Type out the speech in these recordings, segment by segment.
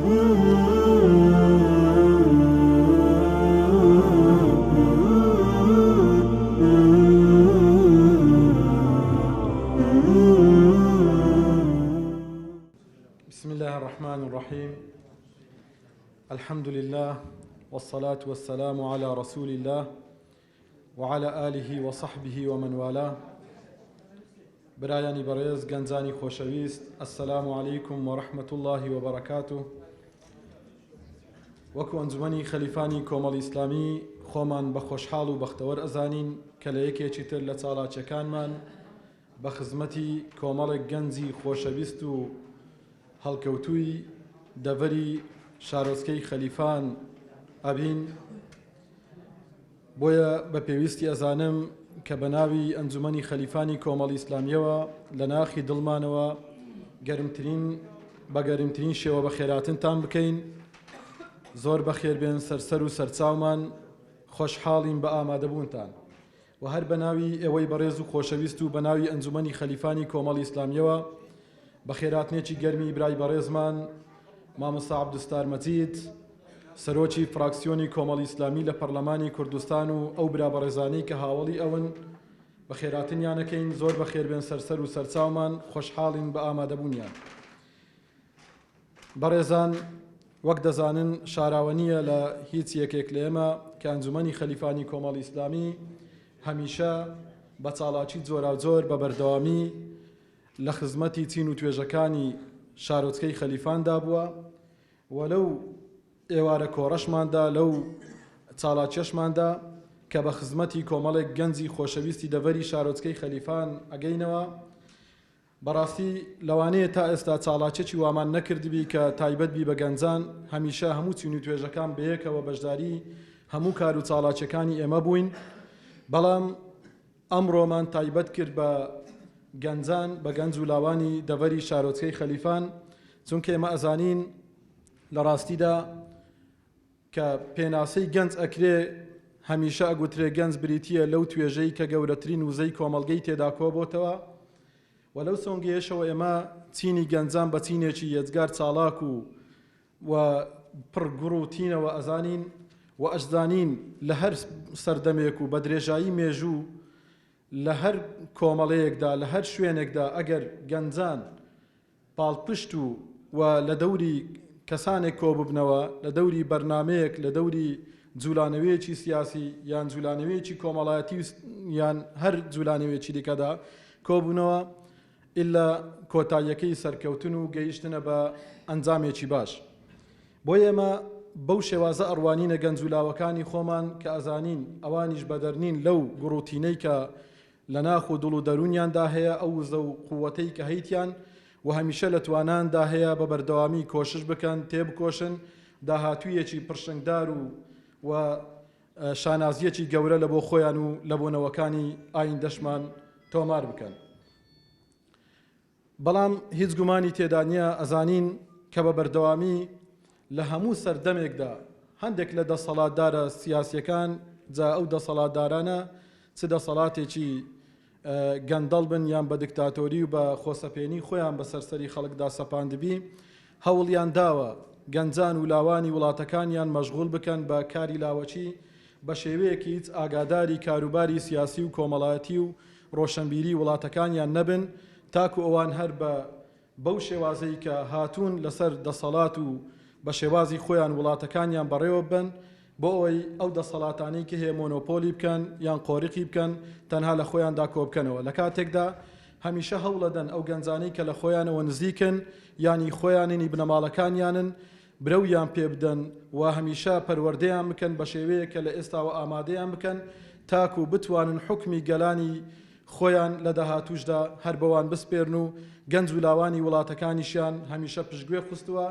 بسم الله الرحمن الرحيم الحمد لله والصلاة والسلام على رسول الله وعلى آله وصحبه ومن والاه برایانی بەڕێز گەنجانی خۆشەویست السلام علیکم ورحمة الله وبرکاته وەکو ئەنجومەنی خەلیفانی کۆمەڵی ئیسلامی خۆمان بە خۆشحاڵ و بەختەوەر ئەزانین کە لە یەکێکی تر لە چاڵاکیەکانمان بە خزمەتی کۆمەڵێک گەنجی خۆشەویست و هەڵکەوتووی دەڤەری شارۆچکەی خەلیفان ئەبین. بۆیە بە پێویستی ئەزانم کە بە ناوی ئەنجومەنی خەلیفانی کۆمەڵی ئیسلامیەوە لە ناخی دڵمانەوە گەرمترین بە گەرمترین شێوە بەخێراتنتان بکەین. زۆر بەخێربێن سەرسەر و سەرچاومان، خۆشحاڵین بە ئامادەبوونتان. و هەر بە ناوی ئێوەی بەڕێز و خۆشەویست و بە ناوی ئەنجومەنی خەلیفانی کۆمەڵی ئیسلامیەوە بەخێراتنێکی گەرمی برای بەڕێزمان مامۆستا عەبدولستار مەجید سەرۆکی فراکسیۆنی کۆمەڵی ئیسلامی لە پەرلەمانی کوردستان و ئەو برا بەڕێزانەی کە هاوەڵی ئەون بەخێراتنیانەکەین. زۆر بەخێربێن سەرسەر و سەرچاومان، خۆشحاڵین بە ئامادەبوونیان. بەڕێزان وەک دەزانن شاراوە نییە لە هیچ یەکێک لە ئێمە کە ئەنجومەنی خەلیفانی کۆمەڵی ئیسلامی هەمیشە بە چاڵاکی جۆراوجۆر بە بەردەوامی لە خزمەتی چین و توێژەکانی شارۆچکەی خەلیفاندا بووە و لەو ئێوارە کۆڕەشماندا لەو چاڵاکیەشماندا کە بە خزمەتی کۆمەڵێک گەنجی خۆشەویستی دەڤەری شارۆچکەی خەلیفان ئەگەینەوە بەڕاستی لەوانەیە تا ئێستا چاڵاکیەکی وامان نەکردبی کە تایبەت بی بە گەنجان، هەمیشە هەموو چین و توێژەکان بەیەکەوە بەشداری هەموو کار و چاڵاکیەکانی ئێمە بووین، بەڵام ئەمڕۆمان تایبەت کرد بە گەنجان، بە گەنج و لاوانی دەڤەری شارۆچکەی خەلیفان، چونکە ئێمە ئەزانین لە ڕاستیدا کە پێناسەی گەنج ئەکرێ هەمیشە ئەگوترێ گەنج بریتییە لەو توێژەی کە گەورەترین وزەی کۆمەڵگەی تێدا کۆبۆتەوە و لەو سۆنگەیەشەوە ئێمە چینی گەنجان بە چینێکی یەجگار چاڵاک و و پڕ گوڕ و تینەوە ئەزانین و ئەشزانین لە هەر سەردەمێک و بە درێژایی مێژوو لە هەر کۆمەڵەیەکدا لە هەر شوێنێکدا ئەگەر گەنجان پاڵپشت و و لە دەوری کەسانێک کۆببنەوە، لە دەوری بەرنامەیەک، لە دەوری جولانەوەیەکی سیاسی یان جولانەوەیەکی کۆمەڵایەتی و یان هەر جولانەوەیەکی دیکەدا کۆببنەوە، ئیلا کۆتاییەکەی سەرکەوتن و گەیشتنە بە ئەنجامێکی باش. بۆیە ئێمە بەو شێوازە ئەڕوانینە گەنج و لاوەکانی خۆمان کە ئەزانین ئەوانیش بەدەرنین لەو گوڕوتینەی کە لە ناخ و دڵ و دەروونیاندا هەیە ئەو وزە و قووەتەی کە هەیتیان و هەمیشە لە تواناندا هەیە بە بەردەوامی کۆشش بکەن تێبکۆشن داهاتوویەکی پرشنگدار و و شانازییەکی گەورە لە بۆ خۆیان و لە بۆ نەوەکانی ئایندەشمان تۆمار بکەن. بەڵام هیچ گومانی تێدا نییە ئەزانین کە بە بەردەوامی لە هەموو سەردەمێکدا هەندێک لە دەسەڵاتدارە سیاسیەکان جا ئەو دەسەڵاتدارانە چ دەسەڵاتێکی گەندەڵ بن یان بە دکتاتۆری و بە خۆسەپێنی خۆیان بەسەر سەری خەڵکدا سەپاندبی هەوڵیان داوە گەنجان و لاوانی وڵاتەکانیان مەشغول بکەن بە کاری لاوەکی بە شێوەیەکی هیچ ئاگاداری کاروباری سیاسی و کۆمەڵایەتی و ڕۆشەنبیری وڵاتەکانیان نەبن تاکو ئەوان هەر بە بەو شێوازەی کە هاتوون لەسەر دەسەڵات و بە شێوازی خۆیان وڵاتەکانیان بەڕێوە ببەن بۆ ئەوەی ئەو دەسەڵاتانەی کە هەیە مۆنۆپۆلی بکەن یان قۆرخی بکەن تەنها لە خۆیاندا کۆبکەنەوە لە کاتێکدا هەمیشە هەوڵەدەن ئەو گەنجانەی کە لە خۆیانەوە نزیکن یانی خۆیاننی بنەماڵەکانیانن برەویان پێ بدەن و هەمیشە پەروەردەیان بکەن بە شێوەیەک کە لە ئێستاوە ئامادەیان بکەن تاکو بتوانن حوکمی گەلانی خۆیان لە داهاتووشدا هەر بەوان بسپێرن و گەنج و لاوانی وڵاتەکانیشیان هەمیشە پشتگوێ خستووە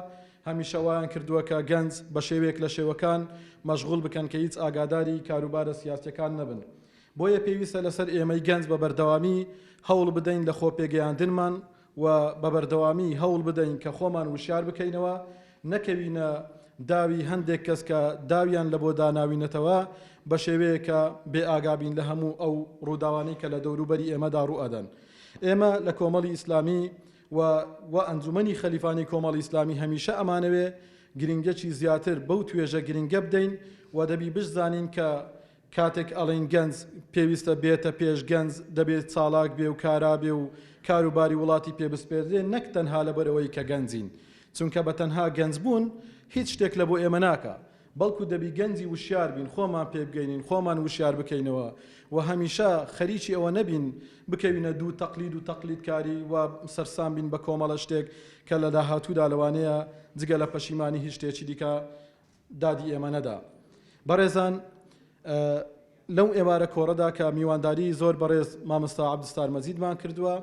هەمیشە وایان کردووە کە گەنج بە شێوەیەک لە شێوەکان مەشغوڵ بکەن کە هیچ ئاگاداری کاروبارە سیاسیەکان نەبن بۆیە پێویستە لەسەر ئێمەی گەنج بە بەردەوامی هەوڵ بدەین لە خۆپێگەیاندنمان و بە بەردەوامی هەوڵ بدەین کە خۆمان وشیار بکەینەوە، نەکەوینە داوی هەندێک کەس کە داویان لە بۆ داناوینەتەوە، بە شێوەیەک کە بێ ئاگا بین لە هەموو ئەو ڕووداوانەی کە لە دەوروبەری ئێمەدا ڕوو ئەدەن. ئێمە لە کۆمەڵی ئیسلامی و و ئەنجومەنی خەلیفانی کۆمەڵی ئیسلامی هەمیشە ئەمانەوێ. گرنگیەکی زیاتر بەو توێژە گرنگە بدەین و دەبی بشزانین کە کاتێک ئەڵێین گەنج پێویستە بێتە پێش گەنج دەبێ چالاک بێ و کارا بێ و کاروباری وڵاتی پێ بسپێردرێ نەک تەنها لەبەرئەوەی کە گەنجین چونکە بە تەنها گەنج بوون هیچ شتێک لە بۆ ئێمە ناکا بەڵکو دەبی گەنجی وشیار بین خۆمان پێ بگەینین خۆمان وشیار بکەینەوە و هەمیشە خەریکی ئەوە نەبین بکەوینە دوو تەقلید و تەقلیدکاری و سەرسام بین بە کۆمەڵە شتێک کە لە داهاتوودا لەوانەیە جگە لە پەشیمانی هیچ شتێکی دیکە دادی ئێمە نەدا. بەڕێزان لەو ئێوارە کۆڕەدا کە میوانداری زۆر بەڕێز مامۆستا عەبدولستار مەجیدمان کردووە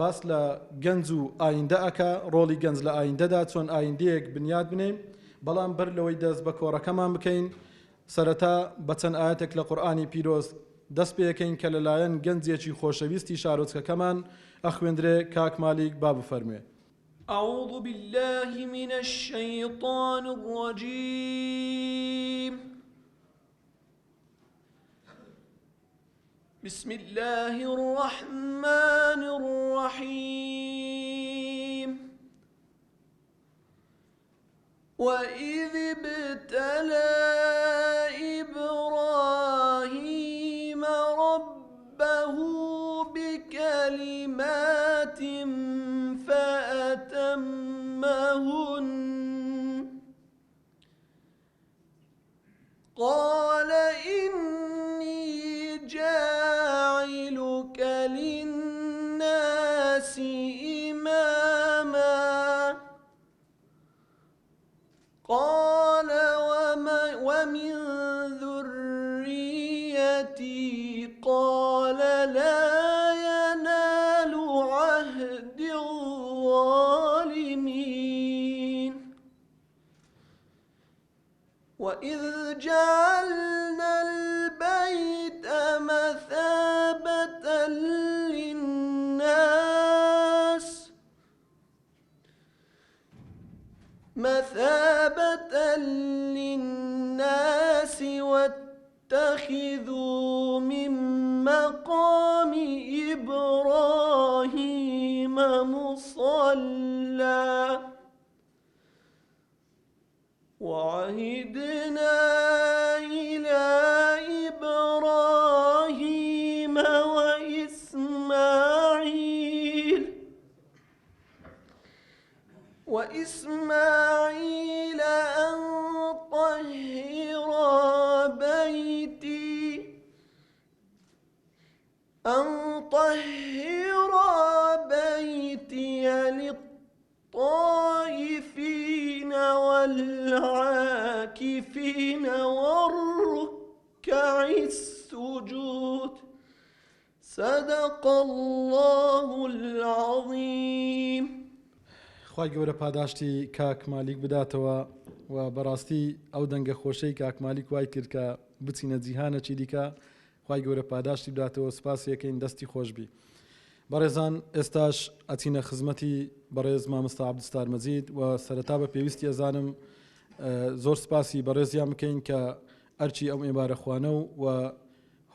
باس لە گەنج و ئایندە ئەکا، ڕۆڵی گەنج لە ئایندەدا چۆن ئایندەیەک بنیات بنێین، بەڵام بەر لەوەی دەست بە کۆڕەکەمان بکەین سەرەتا بە چەند ئایەتێک لە قورئانی پیرۆز دەست پێکەین کە لەلایەن گەنجێکی خۆشەویستی شارۆچکەکەمان ئەخوێندرێ، کاک مالیک با بفەرموێ. اعوذ باللە من الشیطان الرجیم بسم اللە الرحمن الرحیم وإذ ابتلى إبراهيم ربه بكلمات فأتمهن قال إني جاعلك للناس إماما قال ومن ذريتي قال لا ينال عهد الظالمين وإذ جعلنا البيت مثابة للناس مثابة للناس واتخذوا من مقام إبراهيم مصلى وعهدنا إلى إبراهيم وإسماعيل وإسماعيل أن طهرا بيتي أن طهرا بيتي للطائفين والعاكفين والركع السجود صدق اللە العظیم. خوای گەورە پاداشتی کاک مالیک بداتەوە و بەڕاستی ئەو دەنگە خۆشەی کاک مالیک وای کرد کە بچینە جیهانەکی دیکە خوای گەورە پاداشتی بداتەوە سپاسی ئەکەین دەستی خۆش بی بەڕێزان ئێستاش ئەچینە خزمەتی بەڕێز مامۆستا عەبدولستار مەجید و سەرەتا بە پێویستی ئەزانم زۆر سپاسی بەڕێزیان بکەین کە ئەرکی ئەم ئێوارە خوانە و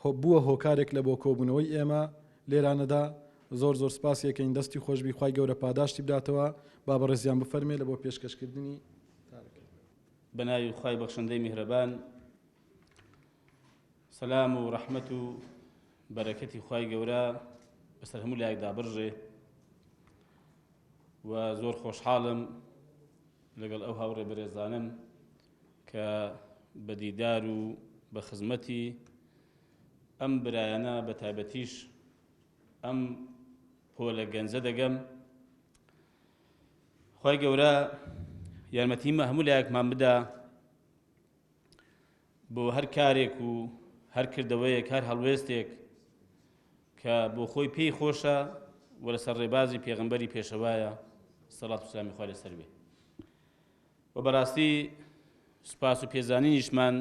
و بووە هۆکارێک لە بۆ کۆبوونەوەی ئێمە لێرانەدا زۆر زۆر سپاسی ئەکەین دەستی خۆشبی خوای گەورە پاداشتی بداتەوە با بەڕێزیان بفەرمێ لە بۆ پێشکەشکردنی تارەکە. بەناوی خوای بەخشندەی میهرەبان سەلام و ڕەحمەت و بەرەکەتی خوای گەورە بەسەر هەموو لایەکدا بڕژێ و زۆر خۆشحاڵم لەگەڵ ئەو هاوڕێ بەرێزانم کە بە دیدار و بە خزمەتی ئەم برایانە بە تایبەتیش ئەم پۆلە گەنجە دەگەم خی گەورە یارمەتیمە هەموو لایەکمان بدا بۆ هەر کارێک و هەر کردەوەیەک هەر هەڵوێستێک کە بۆ خۆی پێی خۆشە و لەسەر ڕێبازی پێغەمبەری پێشەوایە سەڵات و سلامی خوای لەسەر بێ و بەڕاستی سوپاس و پێزانینیشمان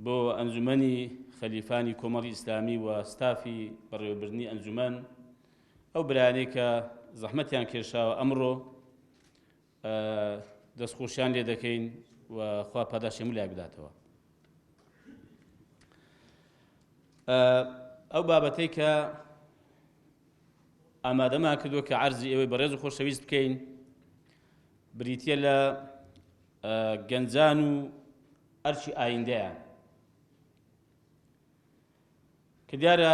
بۆ ئەنجومەنی خەلیفانی کۆمەڵی ئیسلامی و ستافی بەڕێوەبردنی ئەنجومەن ئەو برایانەی کە زەحمەتیان کێشاوە ئەمڕۆ دەستخۆشیان لێ دەکەین و خوا پاداشتی هەموو لایەک بداتەوە. ئەو بابەتەی کە ئامادەمان کردووە کە عەرزی ئێوەی بەڕێز و خۆشەویست بکەین بریتە لە گەنجان و ئەرکی ئایندەیان کە دیارە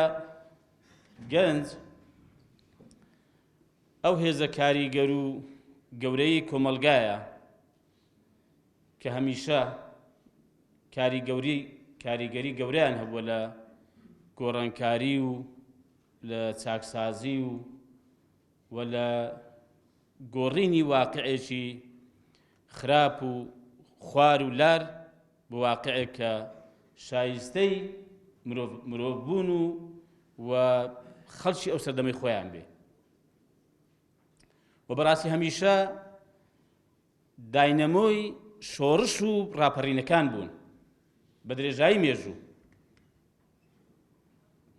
گەنج ئەو هێزە کاریگەر و گەورەی کۆمەڵگایە کە هەمیشە کاریگەوری کاریگەری گەورەیان هەبووە لە گۆڕانکاری و لە چاکسازی و و لە گۆڕینی واقعێکی خراپ و خوار و لار بۆ واقعێک کە شایستەی مرۆڤ مرۆڤ بوون و و خەڵکی ئەو سەردەمەی خۆیان بێ و بەڕاستی هەمیشە داینەمۆی شۆڕش و ڕاپەڕینەکان بوون بە درێژایی مێژوو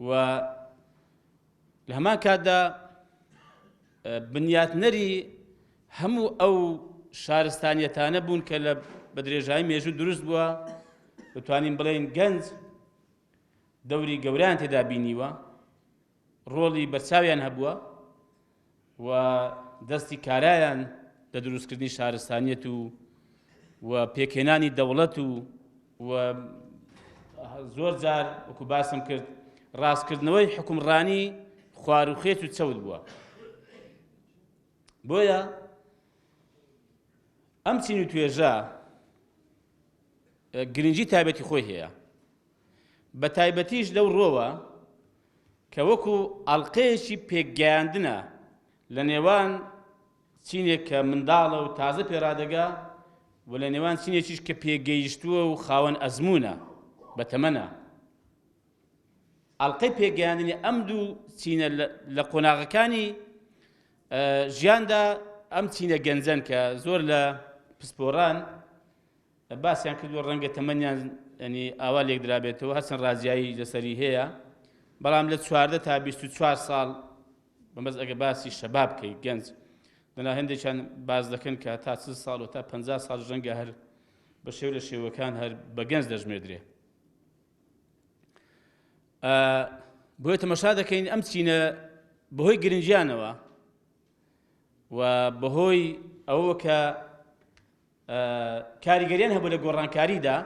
و لە هەمان کاتدا بنیاتنەری هەموو ئەو شارستانیەتانە بوون کە لە بە درێژایی مێژوو دروست بووە دەتوانین بڵێین گەنج دەوری گەورەیان تێدا بینیوە ڕۆڵی بەرچاویان هەبووە و دەستی کارایان لە دروستکردنی شارستانیەت و و پێکهێنانی دەوڵەت و و زۆر جار وەکو باسم کرد ڕاستکردنەوەی حکومڕانی خواروخێت و چەوت بووە بۆیە ئەم چین و توێژە گرنگی تایبەتی خۆی هەیە بە تایبەتیش لەو ڕۆوە کە وەکو ئەڵلقەیەکی پێکگەیاندنە لە نێوان چینێک کە منداڵە و تازە پێڕادەگا و لە نێوان چینێکیش کە پێگەیشتووە و خاوەن ئەزموونە بە تەمەنە. ئەڵقەی پێگەیاندنی ئەم دوو چینە لە قۆناغەکانی ژیاندا ئەم چینە گەنجەن کە زۆر لە پسپۆران باسیان کردووە ڕەنگە تەمەنیان ینی ئاوا لێکدرابێتەوە هەرچەند ڕازیایی لەسەری هەیە بەڵام لە 14 تا 24 ساڵ بەمەز ئەگە باسی شەباب بکەی گەنج دەنا هەندێکیان باس دەکەن کە تا چ ساڵ و تا 50 ساڵ ژەنگە هەر بە شێو لە شێوەکان هەر بە گەنج دەژمێردرێ بۆیە تەمەشا دەکەین ئەم چینە بەهۆی گرنگیانەوە و بەهۆی ئەوە کە کاریگەریان هەبوو لە گۆڕانکاریدا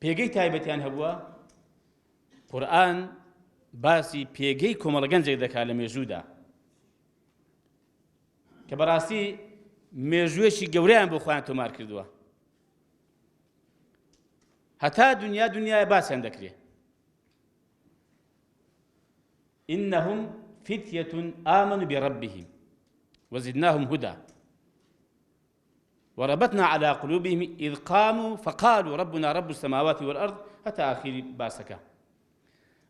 پێگەی تایبەتیان هەبووە قورئان باسی پێگەی کۆمەڵە گەنجێک دەکات لە مێژوودا کە بەڕاستی مێژوویەکی گەورەیان بۆ خۆیان تۆمار کردووە هەتا دنیا دنیاە باسیان دەکرێت إنهم فتية آمنوا بربهم وزدناهم هدى وربطنا على قلوبهم إذ قاموا فقالوا ربنا رب السماوات والأرض هەتا ئاخیری باسەکە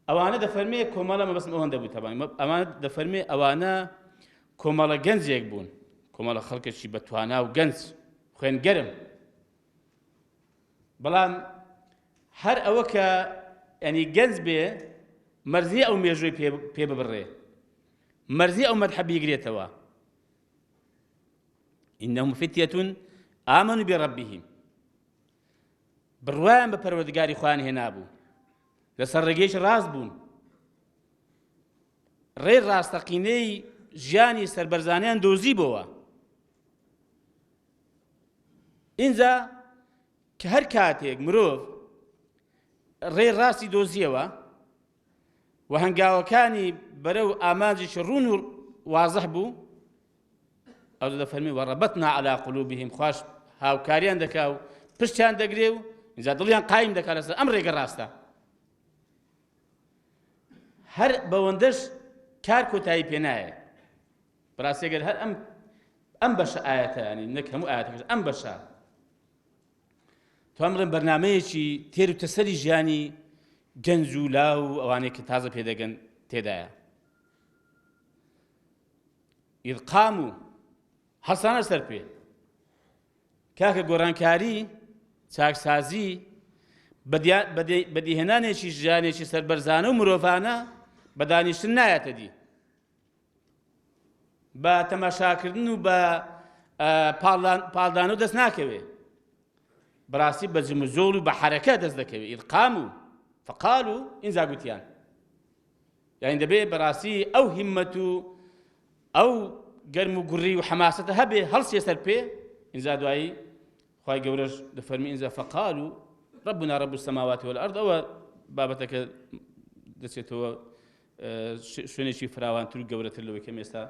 ئەوانە دەفەرمێ کۆمەڵە مەبەستم ئەوەندە بوو تەبان ئەمانە دەفەرمێ ئەوانە کۆمەڵە گەنجێک بوون کۆمەڵە خەڵکێکی بە توانا و گەنج خوێنگەرم بەڵام هەر ئەوە کە ینی گەنج بێ مەرزی ئەو مێژووی پێ ببڕێ مەرزی ئەو مەدحە بیگرێتەوە إنهم فتية آمنوا بربهم بڕوایان بە پەروەردگاری خۆیان هێنابوو لەسەر ڕێگەیەکی ڕاست بوون ڕێی ڕاستەقینەی ژیانی سەربەرزانیان دۆزی بۆوە ئینجا کە هەر کاتێک مرۆڤ ڕێی ڕاستی دۆزیەوە و هەنگاوەکانی بەرەو ئامانجێکی ڕوون و وازح بوو ئەو دەفەرمی وەڕەبەتنا عەلا قلوبهم خواش هاوکاریان دەکا و پشتیان دەگرێ و اینجا دڵیان قایم دەکا لەسەر ئەم ڕێگە ڕاستە هەر بەوەندەش کار کۆتایی پێ نایە بەڕاستی گەر هەر ئەم ئەم بەشە ئاەتە ینی نەک هەموو ئاەتەکەش ئەم بەشە توان بڵێم بەرنمەیەکی تێر و تەسەلی ژیانی گەنج و لاو و ئەوانەی کە تازە پێدەگەن تێدایە إذ قاموا هەڵسانە سەر پێ کاکە گۆڕانکاری چاکسازی بەدیهێنانێکی ژیانێکی سەربەرزانە و مرۆڤانە بە دانیشتن نایەتە دی بە تەماشاکردن و بە پاڵدان و دەست ناکەوێ بەڕاستی بە جموجۆڵ و بە حەرەکە دەست دەکەوێ إذ قاموا فقالوا ئینجا گوتیان یانی دەبێ بەڕاستی ئەو هیمەت و ئەو گەرم و گوڕی و حەماسەتە هەبێ هەڵسێ سەر پێ. ئینجا دوایی خوای گەورەش دەفەرمی ئینجا فقالوا ربنا رب السماوات والارض ئەوە بابەتەکە دەچێتەوە شوێنێکی فراوانتر و گەورەتر لەوەی کەم ئێستا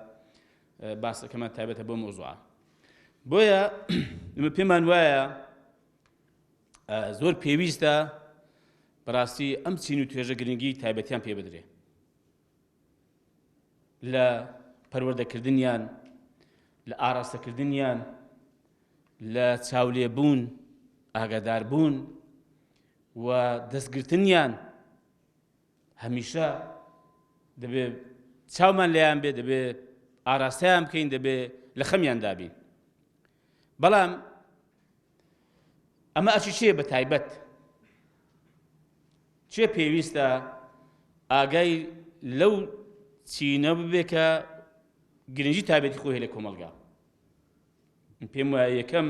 باسەکەمان تایبەتە بۆ مۆزوعە بۆیە ئمە پێمان وایە زۆر پێویستە بەڕاستی ئەم چین و توێژە گرنگی تایبەتیان پێ بدرێ لە پەروەردەکردنیان لە ئاراستەکردنیان لە چاولێبوون ئاگاداربوون و دەستگرتنیان هەمیشە دەبێ چاومان لێیان بێ دەبێ ئاراستەیان بکەین دەبێ لە خەمیان دابین بەڵام ئەمە ئەچی چێ بە تایبەت چێ پێویستە ئاگای لەو چینە ببێ کە گرنگی تابێتی خۆی لە کۆمەلگا پێم وایە یەکەم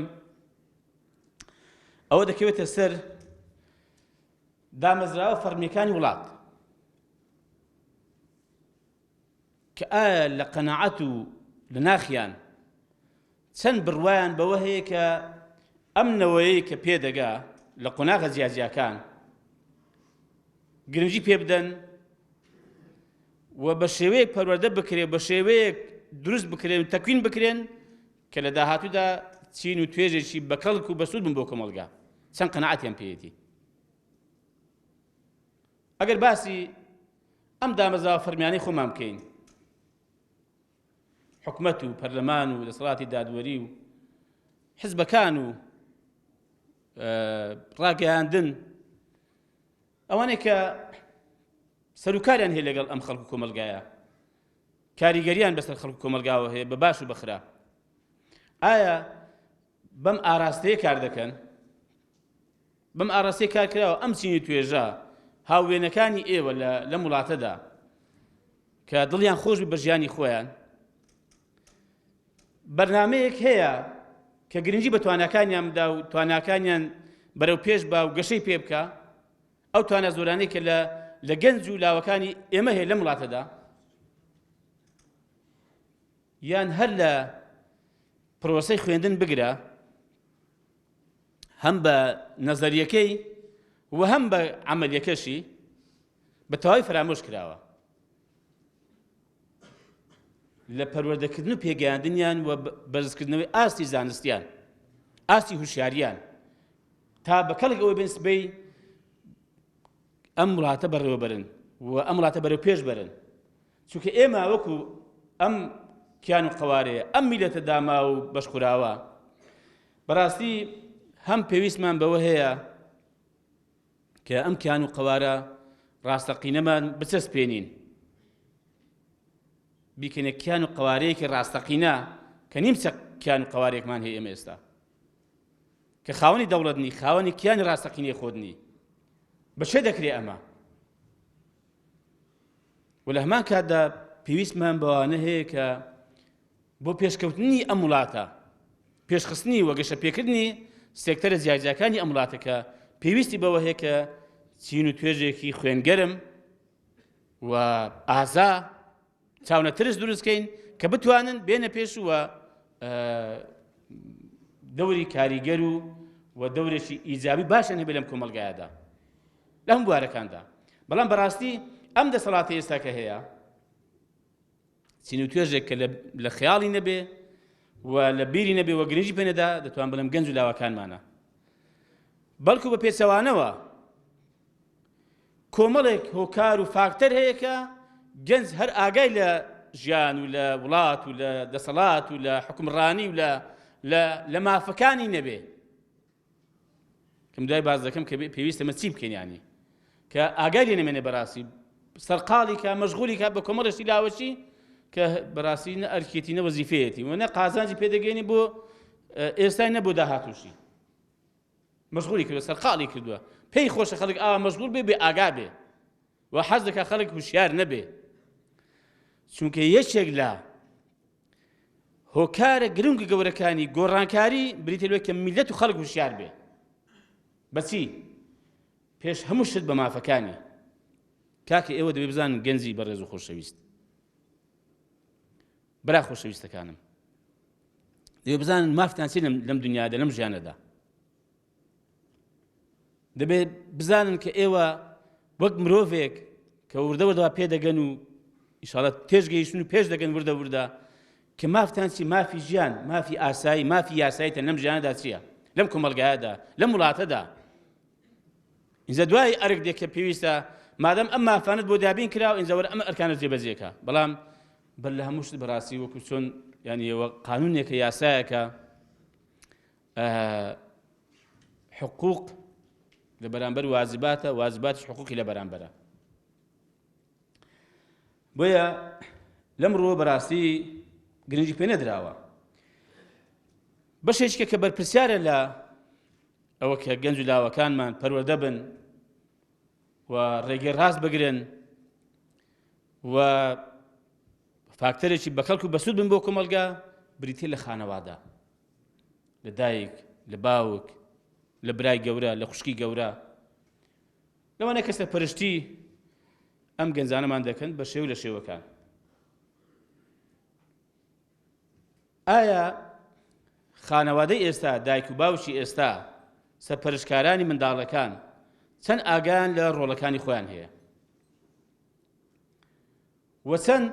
ئەوە دەکەوێتە سەر دامەزراوە فەرمیەکانی وڵات کە ئایا لە قەناعەت و لە ناخیان چەند بڕوایان بەوە هەیە کە ئەم نەوەیەی کە پێدەگا لە قۆناغە جیاجیاکان گرنگی پێ بدەن و بە شێوەیەک پەروەردە بکرێ بە شێوەیەک دروست بکرێن و تەکوین بکرێن کە لە داهاتوودا چین و توێژێکی بەکەڵک و بەسوود بن بۆ کۆمەڵگا چەند قەناعەتیان پێیەتی ئەگەر باسی ئەم دامەزراوە فەرمیانەی خۆمان بکەین حکومەت و پەرلەمان و دەسەڵاتی دادوەری و حزبەکان و ڕاگەیاندن ئەوانەی کە سەرکاریان هەیە لەگەڵ ئەم خەڵک و کۆمەلگایە کاریگەریان بەسەر خەڵک کۆمەلگاوە هەیە بە باش و بەخراپ ئایا بەم ئاراستەیە کار دەکەن بەم ئاراستەی کار کراوە ئەم چینی توێژە هاووێنەکانی ئێوە لەم وڵاتەدا کە دڵیان خۆش بە ژیانی خۆیان بەرنمەیەک هەیە کە گرنگی بە تواناکانیان بدا و تواناکانیان بەرەو پێش با و گەشەی پێ بکە ئەو توانا زۆرانەی کە لە لە گەنج و لاوەکانی ئێمە هەیە لەم وڵاتەدا یان هەر لە پرۆسەی خوێندن بگرە هەم بە نەزەریەکەی و هەم بە عەمەلیەکەشی بە تەواوی فەرامۆش کراوە لە پەروەردەکردن و پێگەیاندنیان و بەرزکردنەوەی ئاستی زانستیان ئاستی هوشیاریان تا بە کەڵک ئەوەی بن سبەی ئەم وڵاتە بەڕێوەبەرن و ئەم وڵاتە بەرەو پێش بەرن چونکە ئێمە وەکو ئەم کیان و قەوارەیە ئەم میلەتە داما و بەشخوراوە بەڕاستی هەم پێویستمان بەوە هەیە کە ئەم کیان و قەوارە ڕاستەقینەمان بچەسپێنین بیکەنە کیان و قەوارەیەکی ڕاستەقینە کە نیمچە کیان و قەوارێکمان هەیە ئێمە ئێستا کە خاوەنی دەوڵەت نی خاوەنی کیانی ڕاستەقینەی خۆت نی بە چێ دەکرێ ئەمە و لە هەمان کاتدا پێویستمان بەوانە هەیە کە بۆ پێشکەوتنی ئەم وڵاتە پێشخستنی و گەشەپێکردنی سێکتەرە جیاجیاکانی ئەم وڵاتە کە پێویستی بەوە هەیە کە چین و توێژێکی خوێنگەرم و ئازا چاونەترس دروستکەین کە بتوانن بێنە پێش و دەوری کاریگەر و و دەورێکی ئیجابی باشیان هەبێت لەم کۆمەڵگایەدا لە هەموو بوارەکاندا بەڵام بەڕاستی ئەم دەسەڵاتی ئێستا کە هەیە چین و توێژێک کە لە خەیاڵی نەبێ و لە بیری نەبێ و گرنگی پێ نەدا دەتوان بڵێم گەنج و لاوەکانمانە بەڵکو بە پێچەوانەوە کۆمەڵێک هۆکار و فاکتەر هەیە کە گەنج هەر ئاگای لە ژیان و لە وڵات و لە دەسەڵات و لە حکومڕانی و لە لە مافەکانی نەبێ کەم دوای باز دەکەم کە پێویستە مە چی بکەین ینی کە ئاگای لێ نەمێنێ بەڕاستی سەرقاڵی کە مەشغولی کە بە کۆمەڵێکی لاوەچی کە بەڕاستی نە ئەرکێتی نە وەزیفەیەتی و نە قازانجی پێدەگەێنی بۆ ئێستای نە بۆ داهاتوشی مەشغولی کردوە سەرقاڵی کردووە پێی خۆشە خەڵک ئاوا مەشغول بێ بێ ئاگا بێ و حەز دەکا خەڵک هوشیار نەبێ چونکە یەکێک لە هۆکارە گرنگ و گەورەکانی گۆڕانکاری بریتە لەوەی کە میلەت و خەڵک هوشیار بێ بەچی پێش هەموو شت بە مافەکانی کاکە ئێوە دەبێ بزانن گەنجی بەڕێز و خۆشەویست برا خۆشەویستەکانم. دەبێ بزانن مافتان چی لەم دنیادا لەم ژیانەدا. دەبێت بزانن کە ئێوە وەک مرۆڤێک کە وردە وردەوە پێدەگەن و ئیشاڵە تێشگەیشتن و پێش دەگەن وردە وردە کە مافتان چی، مافی ژیان، مافی ئاسایی، مافی یاساییتان لەم ژیانەدا چییە، لەم کۆمەڵگایەدا، لەم وڵاتەدا. ئینجا دوای ئەرک دێ کە پێویستە مادەم ئەم مافانت بۆ دابین کرا و ئینجا وەرە ئەم ئەرکانە جێبەجێکە. بەڵام بەر لە هەموو شت بەڕاستی وەکو چۆن یعنی ئەوە قانونێکە، یاسایەکە، حقوق لە بەرامبەر واجباتە، واجباتیش حقوقی لە بەرامبەرە. بۆیە لەم ڕووە بەڕاستی گرنگی پێ نەدراوە. بەشێکە کە بەرپرسیارە لە ئەوە کە گەنج و لاوەکانمان پەروەردە بن و ڕێگەی ڕاست بگرن و فاکتەرێکی بەکەڵک و بەسوود بن بۆ کۆمەڵگا، بریتە لە خانەوادە، لە دایک، لە باوک، لە برای گەورە، لە خوشکی گەورە، لەوانە کە سەرپەرشتی ئەم گەنجانەمان دەکەن بە شێوە لە شێوەکان. ئایا خانەوادەی ئێستا، دایک و باوکی ئێستا، سەرپەرشتکارانی منداڵەکان چەند ئاگایان لە ڕۆڵەکانی خۆیان هەیە و چەند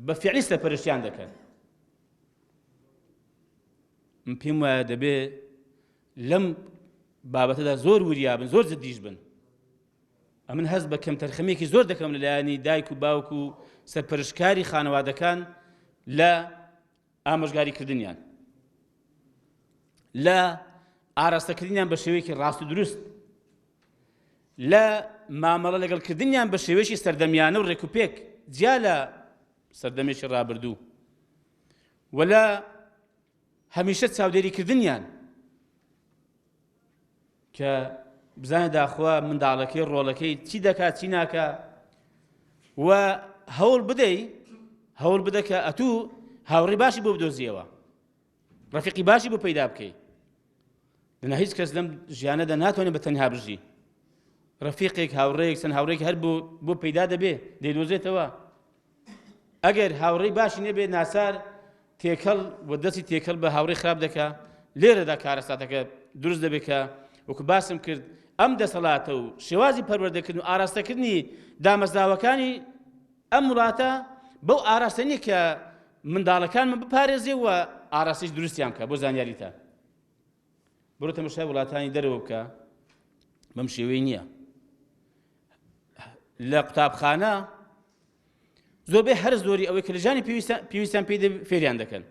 بە فعلی سەرپەرشتیان دەکەن؟ من پێم وایە دەبێ لەم بابەتەدا زۆر وریا بن، زۆر جدیش بن. ئەمن هەست بە کەمتەرخەمیەکی زۆر دەکەم لەلایەنی دایک و باوک و سەرپەرشتکاری خانەوادەکان لە ئامۆژگاریکردنیان، لە ئاراستەکردنیان بە شێوەیەکی ڕاست و دروست، لە مامەڵە لەگەڵکردنیان بە شێوەیەکی سەردەمیانە و ڕێکوپێک جیا لە سەردەمێکی ڕابردوو، و لە هەمیشە چاودێریکردنیان کە بزانێت داخوا منداڵەکەی ڕۆڵەکەی چی دەکات چی ناکا، و هەوڵ بدەی، هەوڵ بدە کە ئەتوو هاوڕێی باشی بۆ بدۆزیەوە، ڕەفیقی باشی بۆ پەیدا بکەی. لەنا هیچ کەس لەم ژیانەدا ناتوانێت بە تەنها بژی. ڕەفیقێک، هاوڕێیەک، چەند هاوڕێک هەر بۆ پەیدا دەبێ، دەیدۆزێتەوە. ئەگەر هاوڕێی باشی نەبێت ناچار تێکەڵ و دەستی تێکەڵ بە هاوڕێی خراپ دەکا. لێرەدا کارەساتەکە دروست دەبێت کە وەکو باسم کرد ئەم دەسەڵاتە و شێوازی پەروەردەکردن و ئاراستەکردنی دامەزراوەکانی ئەم وڵاتە بەو ئاراستە نییە کە منداڵەکانمان بپارێزێ و ئاراستەی دروستیان بکە. بۆ زانیاریتان بڕۆ تەماشای وڵاتانی دەرەوە بکە، بەم شێوەی نییە. لە قوتابخانە زۆربەی هەر زۆری ئەوەی کە لە ژیانی پێویستیان پێی دەبێت فێریان دەکەن.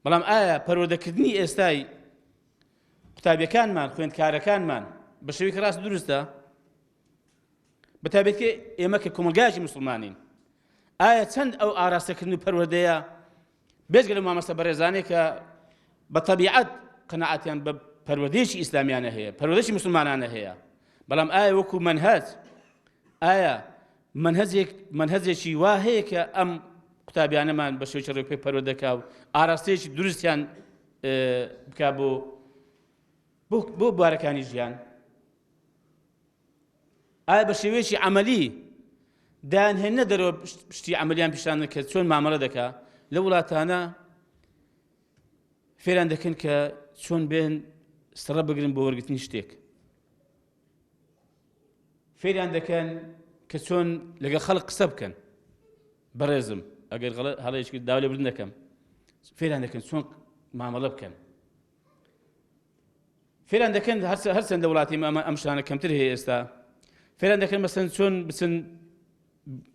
بەڵام ئایا پەروەردەکردنی ئێستای قوتابیەکانمان، خوێندکارەکانمان بە شێوەیەکی ڕاست دروستە؟ بە تایبەتی ئێمە کە کۆمەڵگایەکی مسلمانین، ئایا چەند ئەو ئاراستەکردن و پەروەردەیە بێجگە لەو مامۆستا بەڕێزانەی کە بە تەبیعەت قەناعەتیان بە پەروەردەیەکی ئیسلامیانە هەیە، پەروەردەیەکی مسلمانانە هەیە، بەڵام ئایا وەکو مەنهەج، ئایا مەنهەجێکی وا هەیە کە ئەم قوتابیانەمان بە شێوەیەکی ڕێکوپێک پەروەردەکا و ئاراستەیەکی دروستیان بکا بۆ بوارەکانی ژیان؟ ئایا بە شێوەیەکی عەمەلی دایانهێننە دەرەوە شتی عەمەلیان پیشان کە چۆن مامەڵە دەکا؟ لە وڵاتانە فێران دەکەن کە چۆن بێن سڕە بگرن بۆ وەرگرتنی شتێک، فێریان دەکەن کە چۆن لەگەڵ خەڵک قسە بکەن. بەڕێزم ئەگەر هەڵەیەکی کرد داوا لێبوردن دەکەم. فێریان دەکەن چۆن مامەڵە بکەن، فێران دەکەن هەرچەند لە وڵاتی ئەمە ئەم شتانە کەمتر هەیە ئێستا، فێران دەکەن مەسەن چۆن بچن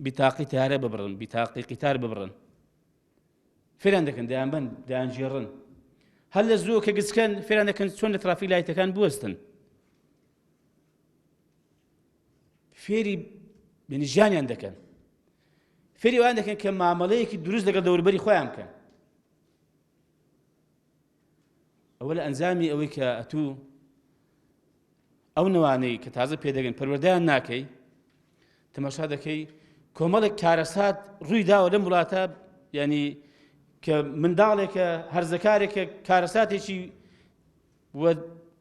بیتاقی تارە ببڕن، بیتاقی قیتار ببڕن، فێران دەکەن دەیانبەن دەیانگێڕن. هەر لە زووە کە گچکەن فێران دەکەن چۆن لە ترافیک لایتەکان بوەستن، فێری یعنی ژیانیان دەکەن، فێری وان دەکەن کە مامەڵەیەکی دروست لەگەڵ دەوروبەری خۆیان بکەن. ئەوە لە ئەنجامی ئەوەی کە ئەتوو ئەو نەوانەی کە تازە پێدەگەن پەروەردەیان ناکەی، تەماشا دەکەی کۆمەڵێک کارەسات ڕووی داوە لەم وڵاتە، ینی کە منداڵێکە هەرزەکارێکە کارەساتێکی و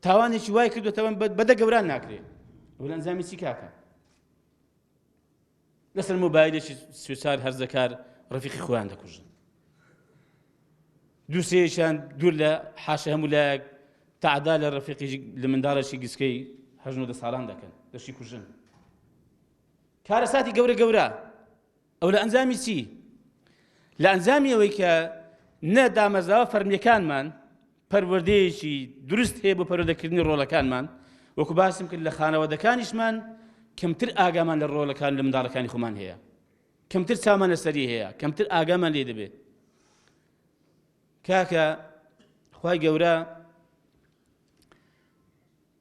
تاوانێکی وای کردوتەوە بەدە گەوران ناکرێت. ئەوە لە ئەنجامی چی کاکە؟ لەسەر مۆبایلێکی سوچار هەرزەکار ڕەفیقی خۆیان دەکوژن. دووسێیان دوور لە حاشە هەموو لایەک تەعدا لە ڕەفیقی لە منداڵێکی گسکەی هەژ نۆدە ساڵان دەکەن دەشی کوژن کارەساتی گەورە گەورە ئەو لە ئەنجامی چی لە ئەنجامی ئەوەی کە نە دامەزراوە فەرمیەکانمان پەروەردەیەکی دروست هەیە بۆ پەروەردەکردنی ڕۆڵەکانمان وەکو باسم کرد لە خانەوادەکانیشمان کەمتر ئاگامان لە ڕۆڵەکان لە منداڵەکانی خۆمان هەیە کەمتر چاومان لەسەری هەیە کەمتر ئاگامان لێ دەبێت کاکە خوای گەورە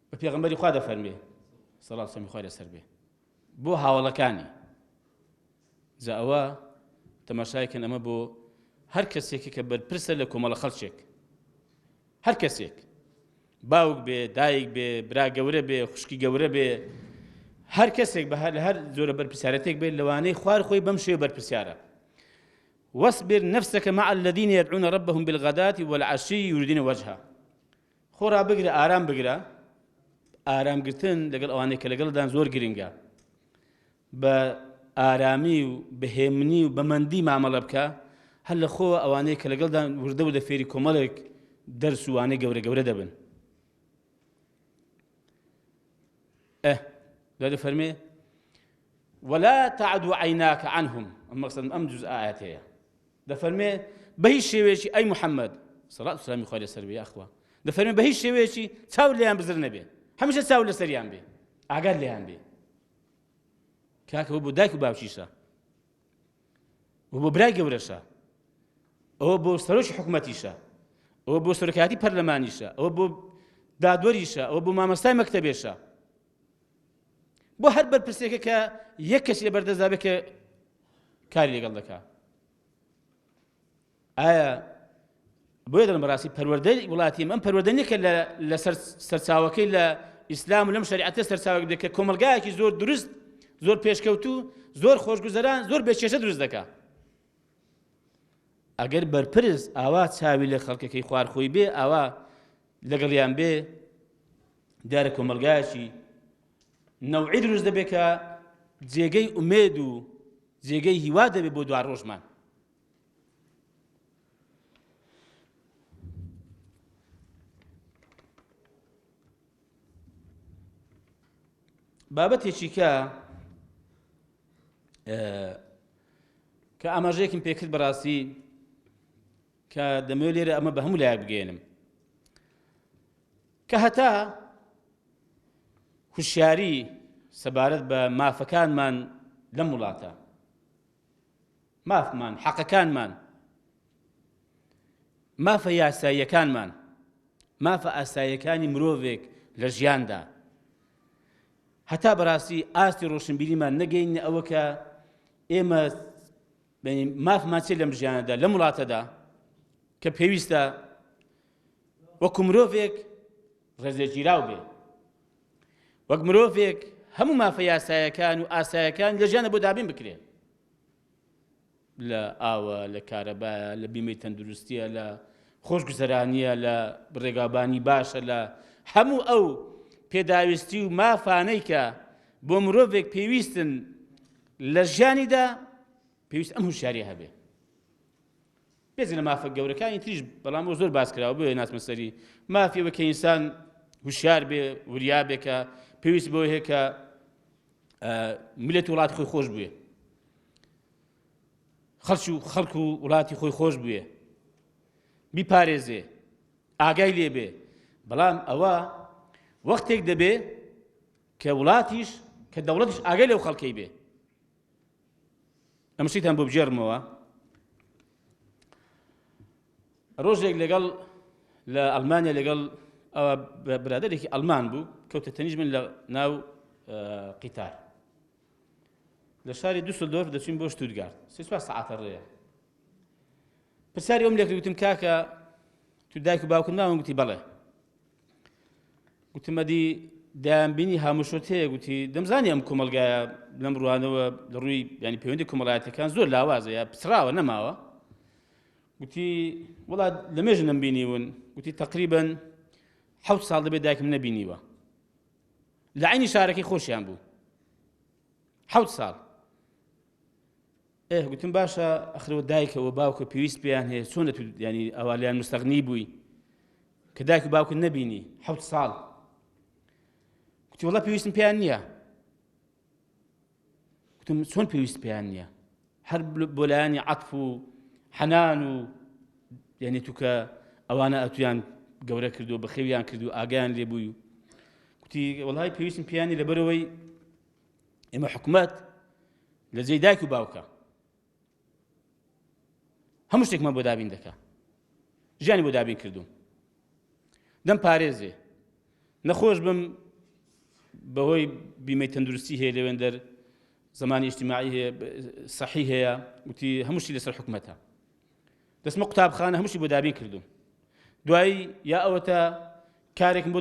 بە پێغەمبەری خوا دەفەرمێ سەڵات سەمی خوای لەسەر بێ بۆ هاوڵەکانی جا ئەوە تەماشایکەن ئەمە بۆ هەر کەسێکی کە بەرپرسە لە کۆمەڵە خەڵکێک هەر کەسێک باوک بێ دایک بێ برا گەورە بێ خوشکی گەورە بێ هەر کەسێک بە هەر لە هەر جۆرە بەرپرسیارەتێک بێت لەوانەی خوار خۆی بەم شێوە بەرپرسیارە واصبر نفسك مع الذين يدعون ربهم بالغداة والعشي يريدون وجهه خۆ ڕابگرە ئارام بگرە ئارامگرتن لەگەڵ ئەوانەی کە لەگەڵدان زۆر گرنگە بە ئارامی و بە هێمنی و بە مەندی مامەڵە بکە، هەر لە خۆوە ئەوانەی کە لەگەڵدان وردە وردە فێری کۆمەڵێک دەرس و وانەی گەورە گەورە دەبن. ئە دوای دەفەرمێ ولا تعد عیناک عنهم ئەم مەقسەدم ئەم جوز ئاەتەیە دەفەرمێ بە هیچ شێوەیەکی ئەی محەممەد سەڵات و سلامی خوای لەسەر بێ یاخوا دەفەرمێ بە هیچ شێوەیەکی چاو لێیان بزر نەبێ هەمیشە چاو لەسەریان بێ ئاگات لێیان بێ کاکە بۆ دایک و باوکیشە و بۆ برای گەورەشە ئەوە بۆ سەرۆکی حکوومەتیشە ئەوە بۆ سەرۆکاتی پەرلەمانیشە ئەوە بۆ دادوەریشە ئەوە بۆ مامەستای مەکتەبێشە بۆ هەر بەرپرسێکە کە یەک کەسی لە بەردەستدا بێت کە کاری لەگەڵ دەکا ئایا بۆیە دەڵێم بەڕاستی پەروەردەی وڵاتی ئەم پەروەردە نییە کە لەسەر سەرچاوەکەی لە ئیسلام و لەم شەریعەتە سەرچاوەک بێت کە کۆمەڵگایەکی زۆر دروست زۆر پێشکەوتوو زۆر خۆشگوزەران زۆر بێکێشە دروست دەکا ئەگەر بەرپرس ئاوا چاوی لە خەڵکەکەی خوار خۆی بێ ئاوا لەگەڵیان بێ دیارە کۆمەلگایەکی نەوعی دروست دەبێت کە جێگەی ئومێد و جێگەی هیوا دەبێت بۆ دوا ڕۆژمان بابەتێکی کە کە ئاماژەیەکم پێکرد بەڕاستی کە دەمەوێت لێرە ئەمە بە هەموو لایەک بگەێنم کە هەتا هوشیاری سەبارەت بە مافەکانمان لەم وڵاتە مافمان، حەقەکانمان، مافە یاساییەکانمان، مافە ئاساییەکانی مرۆڤێک لە ژیاندا هەتا بەڕاستی ئاستی ڕۆشنبیریمان نەگەینە ئەوە کە ئێمە مافمان چێ لەم ژیانەدا لەم وڵاتەدا کە پێویستە وەکو مرۆڤێک ڕێزێگیراو بێ وەک مرۆڤێک هەموو مافە یاسایەکان و ئاسایەکان لە ژیانە بۆ دابین بکرێن لە ئاوە لە کارەبایە لە بیمەی تەندروستیە لە خۆشگوزەرانیە لە ڕێگابانی باشە لە هەموو ئەو پێداویستی و مافانەی کە بۆ مرۆڤێک پێویستن لە ژیانیدا پێویست ئەم هوشیاریە هەبێ بێجگە لە مافە گەورەکانی تریش بەڵام ئەو زۆر باس کراوە بۆیە ناچمە سەری مافی ئەوە کە ئینسان هوشیار بێ وریا بێ کە پێویست بۆ هەیە کە میلەت وڵات خۆی خۆش بوێ خەڵک و خەڵک و وڵاتی خۆی خۆش بوێ بیپارێزێ ئاگای لێبێ بەڵام ئەوە وەختێک دەبێ کە وڵاتیش کە دەوڵەتیش ئاگای لەو خەڵکەی بێ ئەم شتیتان بۆ بگێڕمەوە ڕۆژێک لەگەڵ لە ئەلمانیا لەگەڵ ئەوە برادێکی ئەلمان بوو کەوتە تەنیش من لە ناو قیتار لە شاری دوسلدۆرف دەچین بۆ شتوتگارت سێ چوار سەعاتە ڕێیە پرسیاری ئەوم لێکرد وتم کاکە تو دایک و باوکم ناون گوتی بەڵێ گوتم ئەدی دەیانبینی هاموشۆت هەیە گوتی دەمزانی ئەم کۆمەڵگایە لەم ڕوانەوە لە ڕووی ینی پەیوەندی کۆمەڵایەتەکان زۆر لاوازە یا پچڕاوە نەماوە گوتی وڵات لە مێژ نەمبینیون گوتی تقریبن حەوت ساڵ دەبێت دایکم نەبینیوە لە عینی شارەکەی خۆشیان بوو حەوت ساڵ. ئێ گوتم باشە ئەخرەوە دایکەوە باوکە پێویست پێیان هەیە چۆن دەتو ینی ئەوە لیان مستەغنی بووی کە دایک و باوکت نەبینی حەوت ساڵ گوتی وەڵا پێویستم پێیان نییە گوتم چۆن پێویست پێیان نییە هەر بۆ لایەنی عەتف و حەنان و یعنی تو کە ئەوانە ئەتویان گەورە کردو بەخێویان کرد و ئاگیان لێبووی و گوتی وەڵی پێویستم پێیانی لەبەرەوەی ئێمە حکومەت لە جێی دایک و باوکە هەموو شتێکمان بۆ دابین دەکا ژیانی بۆ دابین کردوم دەم پارێزێ نەخۆش بم بەهۆی بیمەی تەندروستی هەیە لەوێندەر زمانی ئیجتیماعی هەیە سەحی هەیە وتی هەمووشی لەسەر حکومەتە دەستمە قوتابخانە هەمووشی بۆ دابین کردوم دوایی یا ئەوەتە کارێکم بۆ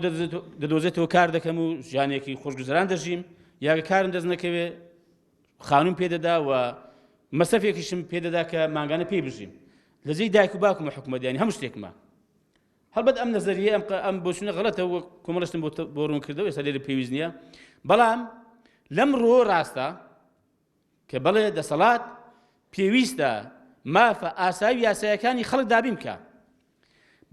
دەدۆزێتەوە کار دەکەم و ژیانێکی خۆشگوزەران دەژیم یاگە کارم دەست نەکەوێ خانوم پێدەدا و مەسەفێکیشم پێدەدا کە مانگانە پێی بژیم لە جێی دایک و باوکمە حکومەت یانی هەموو شتێکمە هەڵبەت ئەم نەزەریە ئەم ئەم بۆچونە غەڵەتە و کۆمەڵشتم بۆ بۆ ڕوون کردەوە ئێستا لێرە پێویست نییە بەڵام لەم ڕووە ڕاستە کە بەڵێ دەسەڵات پێویستە مافە ئاسایی و یاسایەکانی خەڵک دابین بکە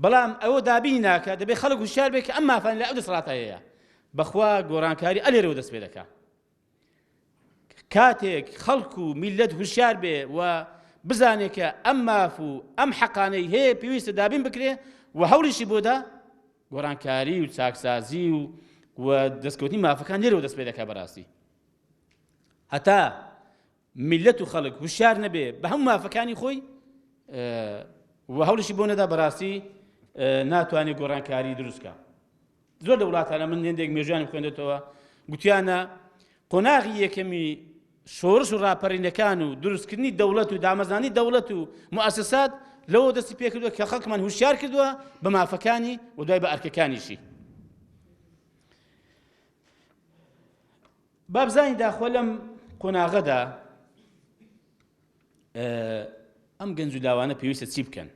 بەڵام ئەوە دابینی ناکە دەبێت خەڵک هوشیار بێت کە ئەم مافان لە ئەو دەسەڵاتە هەیە بەخوا گۆڕانکاری ئەلێرەوە دەست پێ دەکا کاتێک خەڵک و میلەت هوشیار بێ و بزانێت کە ئەم ماف و ئەم حەقانەی هەیە پێویستە دابین بکرێ و هەوڵیشی بۆدا گۆڕانکاری و چاکسازی و و دەستکەوتنی مافەکان لێرەوە دەست پێ دەکا بەڕاستی هەتا میلەت و خەڵک هوشیار نەبێ بە هەموو مافەکانی خۆی و هەوڵیشی بۆ نەدا بەڕاستی ناتوانێت گۆڕانکاری دروستکە زۆر لە وڵاتانە من هێندێک مێژوانم خوێندێتەوە گوتیانە قۆناغی یەکەمی شۆڕش و ڕاپەرینەکان و دروستکردنی دەوڵەت و دامەزانی دەوڵەت و موسسات لەوە دەستی پێکردووە کە خەڵکمان هوشیار کردووە بە مافەکانی و دوای بە ئەرکەکانیشی. با بزانین داخۆ لەم قۆناغەدا ئەم گەنج و لاوانە پێویستە چی بکەن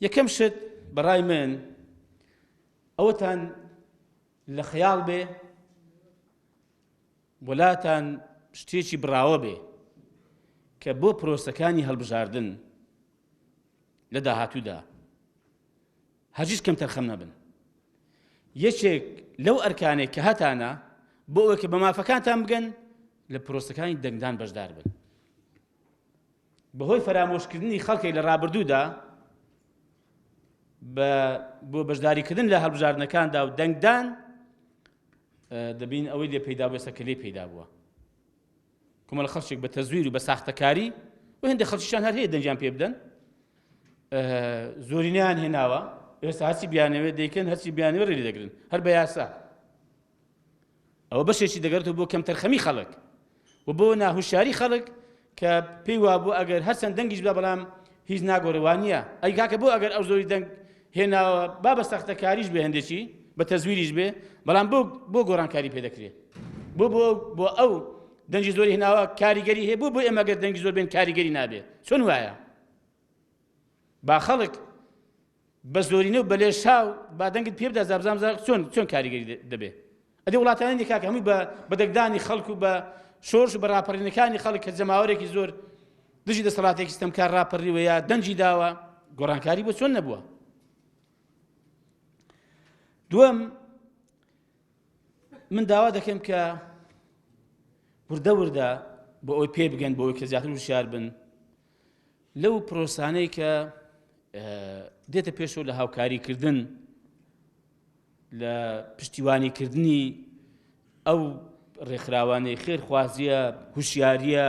یەکەم شت بەڕای من ئەوەتان لە خەیاڵ بێ وڵاتان شتێکی بڕاوە بێ کە بۆ پرۆسەکانی هەڵبژاردن لە داهاتوودا هەرگیز کەمتەرخەم نەبن. یەکێک لەو ئەرکانەی کە هەتانە بۆ ئەوەی کە بە مافەکانتان بگەن لە پرۆسەکانی دەنگدان بەشدار بن. بەهۆی فەرامۆشکردنی خەڵکێک لە ڕابردوودا بە بۆ بەشداریکردن لە هەڵبژاردنەکاندا و دەنگدان دەبین ئەوەی لێ پەیدا بوو ئێستا کە لێ پەیدا بووە. کۆمەڵە خەڵکێک بە تەزویر و بە ساختەکاری و هێندێک خەڵکیشان هەر هەیە دەنگیان پێ بدەن زۆرینیان هێناوە ئێستا هەرچی بیانەوێت دەیکەن هەرچی بیانەوێت ڕێ دەگرن هەر بە یاسا ئەوە بەشێکی دەگەرێتەوە بۆ کەمتەرخەمی خەڵک و بۆ ناهوشیاری خەڵک کە پێی وابوو ئەگەر هەرچەند دەنگیش بە بەڵام هیچ ناگۆڕێ وانە ئەی کاکە بۆ ئەگەر ئەو زۆری دەنگ هێناوە با بە سەختەکاریش بێ هەندێکی بە تەزویریش بێ بەڵام بۆ بۆ گۆڕانکاری پێ دەکرێت بۆ بۆ بۆ ئەو دەنگی زۆری هێناوە کاریگەری هەیە بۆ بۆ ئێمە گەر دەنگی زۆر بێن کاریگەری نابێ چۆن وایە با خەڵک بە زۆرینە و بە لێشاو با دەنگت پێ بدا زابزام چۆن چۆن کاریگەری دەبێ ئەدی وڵاتانی دیکە کاکە هەمووی بە بە دەنگدانی خەڵک و بە شۆرش و بە ڕاپەڕینەکانی خەڵک کە جەماوەرێکی زۆر دژی دەسەڵاتێکی ستەمکار ڕاپەڕیوە یا دەنگی داوە گۆڕانکاری بۆ چۆن نەبووە دووەم من داوا دەکەم کە وردە وردە بۆ ئەوی پێ بگەن بۆ ئەوی کە زیاتر وشیار بن لەو پرۆسانەی کە دێتە پێشەوە لە هاوکاریکردن لە پشتیوانیکردنی ئەو ڕێکخراوانەی خێرخوازیە هوشیاریە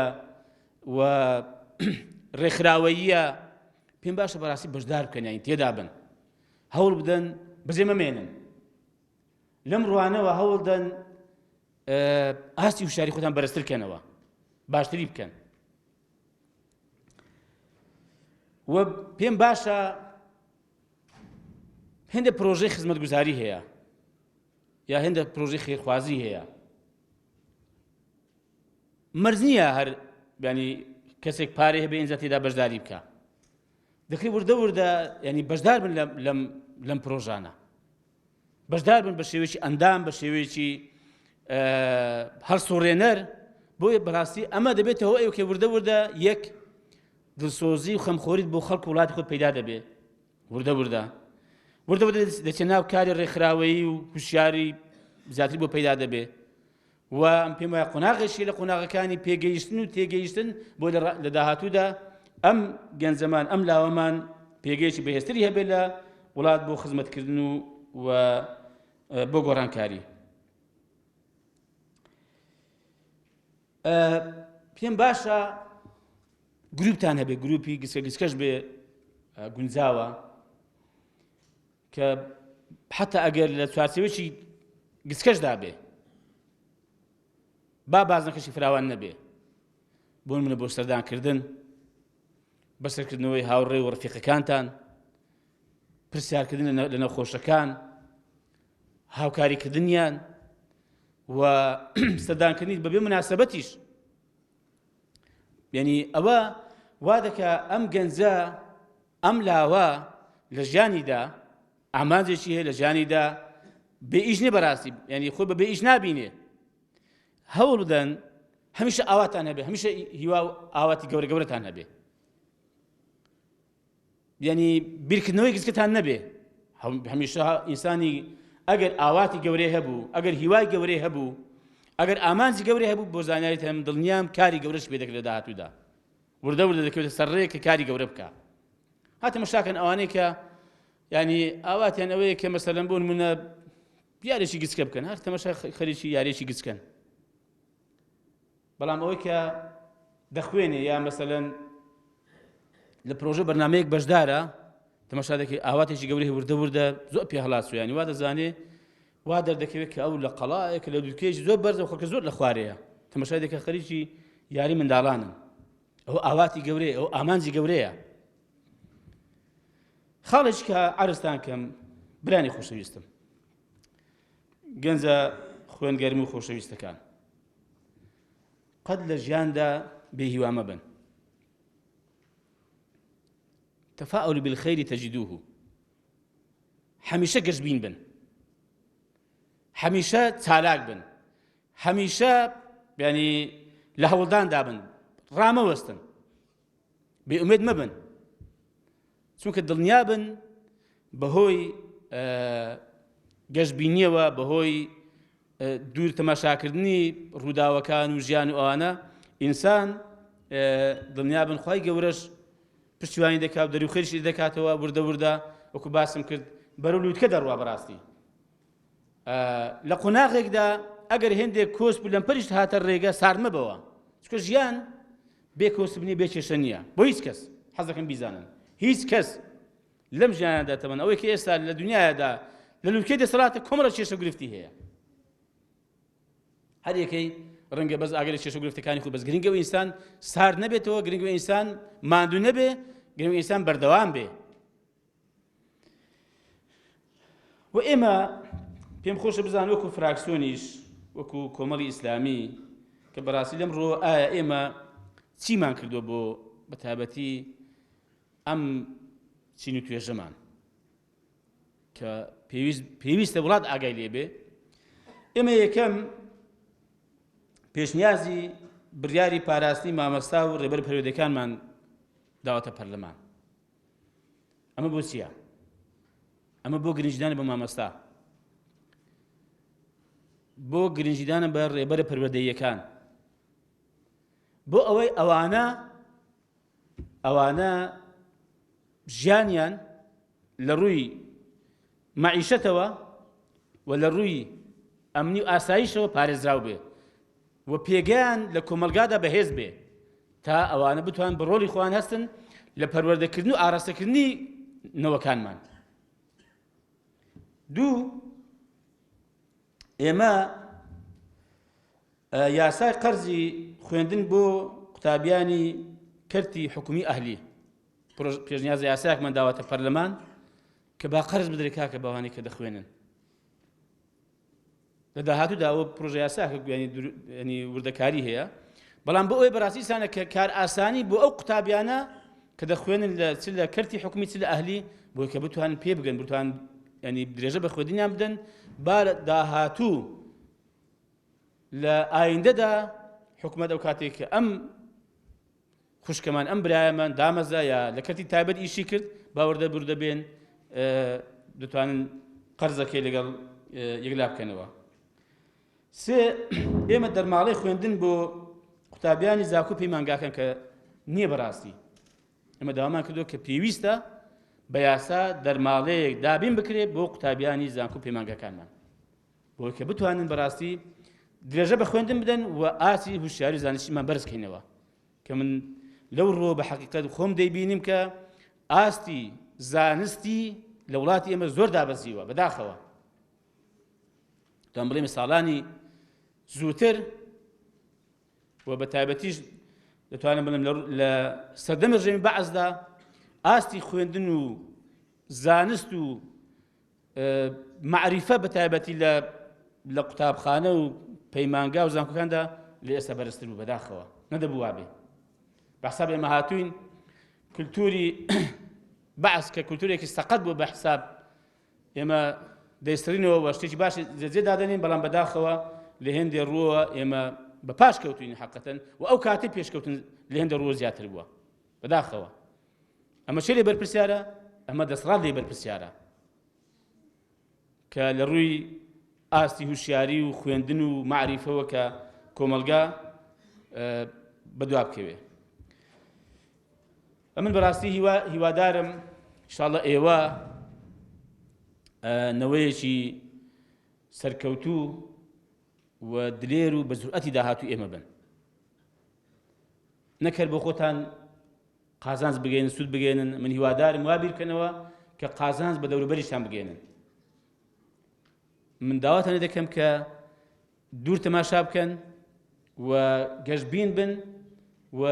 و ڕێکخراوەییە پێم باشە بەڕاستی بەشدار بکەن یانی تێدا بن هەوڵ بدەن بەجێ مەمێنن لەم ڕوانەوە هەوڵ دەن ئاستی هوشیاری خۆتان بەرزتر کەنەوە باشتری بکەن و پێم باشە هێندە پرۆژەی خزمەتگوزاری هەیە یا هێندە پرۆژەی خێرخوازی هەیە مەرج نییە هەر ینی کەسێک پارەی هەبێ ئینجا تێدا بەشداری بکە دەکرێت وردە وردە ینی بەشدار بن لەم لەم پرۆژانە بەشدار بن بە شێوەیەکی ئەندام بە شێوەیەکی هەڵسوڕێنەر بۆیە بەڕاستی ئەمە دەبێتە هۆی ئەوەی کە وردە وردە یەک دڵسۆزی و خەمخۆریت بۆ خەڵک وڵاتی خۆت پەیدا دەبێ وردە وردە وردە وردە دەچێت ناو کاری ڕێکخراوەیی و هوشیاری زیاتر بۆ پەیدا دەبێ و ئەم پێم وایە قۆناغێکی لە قۆناغەکانی پێگەیشتن و تێگەیشتن بۆ لە داهاتوودا ئەم گەنجەمان ئەم لاوەمان پێگەیەکی بەهێزتری هەبێت لە وڵات بۆ خزمەتکردن و و بۆ گۆڕانکاری. پێم باشە گروپتان هەبێ گروپی گسکە گسکەش بێ گونجاوە کە حتا ئەگەر لە چوارچێوەی گسکەشدا بێ با بازنەکەشی فراوان نەبێ بۆ منە بۆ سەردانکردن بەسەرکردنەوەی هاوڕێ و ڕفیقەکانتان پرسیارکردن لە نەخۆشەکان هاوکاریکردنیان و سەردانکردنی بەبێ مناسبەتیش یعنی ئەوە وا دەکا ئەم گەنجە ئەم لاوە لە ژیانیدا ئامانجێکی هەیە لە ژیانیدا بێ ئیش نیە بەڕاستی یعنی خۆی بە بێ ئیش نابینێ هەوڵ بدەن هەمیشە ئاواتان هەبێ هەمیشە هیوا و ئاواتی گەورە گەورەتان هەبێ یعنی بیرکردنەوەی گسکتان نەبێ هەمیشە ئینسانی ئەگەر ئاواتی گەورەی هەبوو ئەگەر هیوای گەورەی هەبوو ئەگەر ئامانجی گەورەی هەبوو بۆ زانیاری تەم دڵنیام کاری گەورەش پێ دەکرێت لە داهاتوودا وردە وردە دەکەوێتە سەر ڕێ کە کاری گەورە بکە هاتە مەشاکەن ئەوانەی کە ینی ئاواتیان ئەوەیە کە مەسەلەن بۆ نمونە یارێکی گچکە بکەن هەر تەمەشا خەریکی یارێکی گچکەن بەڵام ئەوەی کە دەخوێنێ یا مەسەلەن لە پرۆژە بەرنمەیەک بەشدارە تەمەشا دەکەی ئاواتێکی گەورەی وردە وردە زۆر پێ هەڵاسویانی وا دەزانێ وا دەردەکەوێت کە ئەو لە قەڵایەک لە دوورکێکی زۆر بەرزە خەڵکە زۆر لە خوارەیە تەمەشای دەکە خەریکی یاری منداڵانن ئەو ئاواتی گەورەیە ئەو ئامانجی گەورەیە خاڵێک کە عرضتان کەم برانی خۆشەویستم گەنجە خوێنگەرم و خۆشەویستەکان قەت لە ژیاندا بێ هیوا مەبن تفاؤلوا بالخير تجدوه هەمیشە گەشبین بن هەمیشە چالاک بن هەمیشە ینی لە هەوڵداندا بن ڕامەوەستن بێ ئومێد مەبن چونکە دڵنیا بن بەهۆی گەشببینیەوە بەهۆی دوور تەماشاکردنی ڕووداوەکان و ژیان و ئەوانە ئینسان دڵنیا بن خی گەورەش پشتیوانی دەکات و دەروخێشی دەکاتەوە وردە وردە وەکو باسم کرد بەرەو لووتکە دەڕوا بەڕاستی لە قۆناغێکدا ئەگەر هێندێک کۆسپ و لەمپەریشت هاتە ڕێگە سارد مەبەوە چونکە ژیان بێ کۆسپ نییە بێ کێشە نییە بۆ هیچ کەس حەز دەکەم بیزانن هیچ کەس لەم ژیاندا تەمەن ئەوەی کە ئێستا لە دنیادا لە لوتکەی دەسەڵاتە کۆمەڵە کێشە گرفتی هەیە هەر یەکەی ڕەنگە بەس ئاگەر کێشە گرفتەکانی خۆی بەس گرنگە و ئینسان سارد نەبێتەوە گرنگە ئینسان ماندوو نەبێ گرنگە ئینسان بەردەوام بێ و ئێمە پێم خۆشە بزان وەکو فراکسیۆنیش وەکو کۆمەڵی ئیسلامی کە بەڕاستی لەم ڕۆ ئایا ئێمە چیمان کردووە بۆ بەتایبەتی ئەم چین و توێژەمان کە پێویستە وڵات ئاگای لێبێ ئێمە یەکەم پێشنیازی بڕیاری پاراستنی مامەستا و ڕێبەر پەروەردەکانمان داوەتە پەرلەمان ئەمە بۆ چییە؟ ئەمە بۆ گرنگیدانە بە مامۆستا بۆ گرنگیدانە بە ڕێبەرە پەروەردەییەکان بۆ ئەوەی ئەوانە ئەوانە ژیانیان لە ڕووی مەعیشەتەوە و لە ڕووی ئەمنی و ئاسایشەوە پارێزراو بێ و پێگەیان لە کۆمەڵگادا بەهێز بێ تا ئەوانە بتوان بە ڕۆڵی خۆیان هەستن لە پەروەردەکردن و ئاراستەکردنی نەوەکانمان. دوو ئێمە یاسای قەرزی خوێندن بۆ قوتابیانی کەرتی حکومی ئەهلی پێشنیازە یاسایەکمان داوەتە پەرلەمان کە با قەرز بدرێت کاکە بەوانەی کە دەخوێنن لە داهاتوودا ئەوە پرۆژە یاساکە ینی وردەکاری هەیە بەڵام بۆ ئەوەی بەڕاستی سانە کە کار ئاسانی بۆ ئەو قوتابیانە کە دەخوێنن لە چ لە کەرتی حکومی چ لە ئەهلی بۆی کە بتوانن پێ بگەن بتوان ینی درێژە بە خوێندنیان بدەن با داهاتوو لە ئایندەدا. حکومەت ئەو کاتێک کە ئەم خوشکەمان ئەم برایەمان دامەزرا یا لە کەرتی تایبەت ئیشی کرد باوەردە بردە بێن دەتوانن قەرزەکەی لەگەڵ یەکلا بکەنەوە. سێ، ئێمە دەرماڵەی خوێندن بۆ قوتابیانی زاکۆ پەیمانگاکان کە نییە بەڕاستی ئێمە داوامان کردو کە پێویستە بە یاسا دەرماڵەیەک دابین بکرێت بۆ قوتابیانی زانکۆ پەیمانگاکانمان بۆی کە بتوانن بەڕاستی درێژە بە خوێندن بدەن و ئاستی هوشیاری زانستیمان بەرزکەینەوە کە من لەو ڕووە بە حەقیقەت خۆم دەیبینیم کە ئاستی زانستی لە وڵاتی ئێمە زۆر دابەزیوە بەداخەوە دەم بڵێم ساڵانی زووتر و بە تایبەتیش دەتوانم بڵێم لە سەردەمی ڕژێمی بەعسدا ئاستی خوێندن و زانست و مەعریفە بە تایبەتی لە لە قوتابخانە و پەیمانگا و زانکۆکاندا لە ئێستا بەرزتر بوو بەداخەوە نەدەبوو وابێ بە حساب ئێمە هاتوین کولتوری بەعس کە کولتورێکی سەقەت بوو بە حساب ئێمە دەیسڕینەوە و شتێکی باش جێ دادەنین بەڵام بەداخەوە لە هێندێ ڕووەوە ئێمە بە پاش کەوتوین حقەتەن و ئەو کاتی پێشکەوتن لە هێندە ڕووە زیاتر بووە بەداخەوە ئەمە چێ لێ بەرپرسیارە؟ ئەمە دەسەڵات لێ بەرپرسیارە کە لە ڕووی ئاستی هوشیاری و خوێندن و معریفەوە کە کۆمەلگا بەدوا بکەوێ ئەمن بەڕاستی هیوا هیوادارم شاڵە ئێوە نەوەیەکی سەرکەوتوو و دلێر و بە جورئەتی داهاتوو ئێمە بن نەکەر بۆ خۆتان قازانج بگەێنن سوود بگەێنن من هیوادارم وا بیرکەنەوە کە قازانج بە دەوروبەریشتان بگەێنن من داواتان دەکەم کە دوور تەماشا بکەن و گەشتبین بن و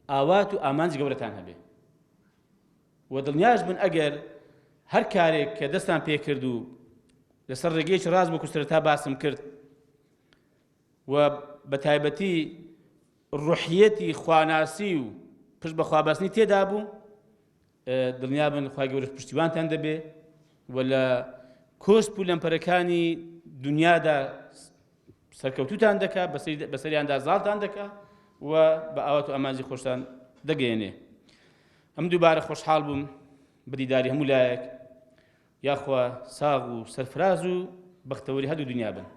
ئاوات و ئامانج گەورەتان هەبێ و دڵنیاش بن ئەگەر هەر کارێک کە دەستان پێکرد و لەسەر ڕێگەیەکی ڕاست بۆ کوسترەتا باسم کرد و بە تایبەتی ڕوحیەتی خواناسی و پشت بە خوابەستنی تێدا بوو دڵنیابن خوای گەورەش پشتیوانتان دەبێ و لە کۆسپ و لەمپەرەکانی دنیادا سەرکەوتوتان دەکا بەسەریاندا زاڵتان دەکا و بە ئاوات و ئامانجی خۆشتان دەگەیەنێ ئەم دووبارە خۆشحاڵ بووم بە دیداری هەموو لایەک یاخوا ساغ و سەرفراز و بەختەوەری هەردوو دنیا بن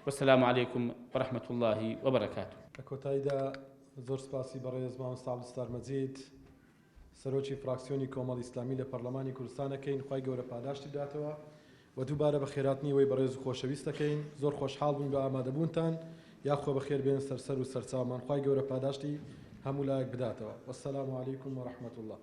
والسلام علیکم ورحمة اللە وبرکاته. لە کۆتاییدا زۆر سپاسی بەڕێز مامۆستا عەبدولستار مەجید سەرۆکی فراکسیۆنی کۆمەڵی ئیسلامی لە پەرلەمانی کوردستان ئەکەین خوای گەورە پاداشتی بداتەوە و دووبارە بەخێرهاتنی ئێوەی بەڕێز و خۆشەویست ئەکەین زۆر خۆشحاڵ بووین بە ئامادەبوونتان یاخوا بەخێر بێن سەر سەر و سەرچاومان خوای گەورە پاداشتی هەموو لایەک بداتەوە والسلام علیکم ورحمة اللە.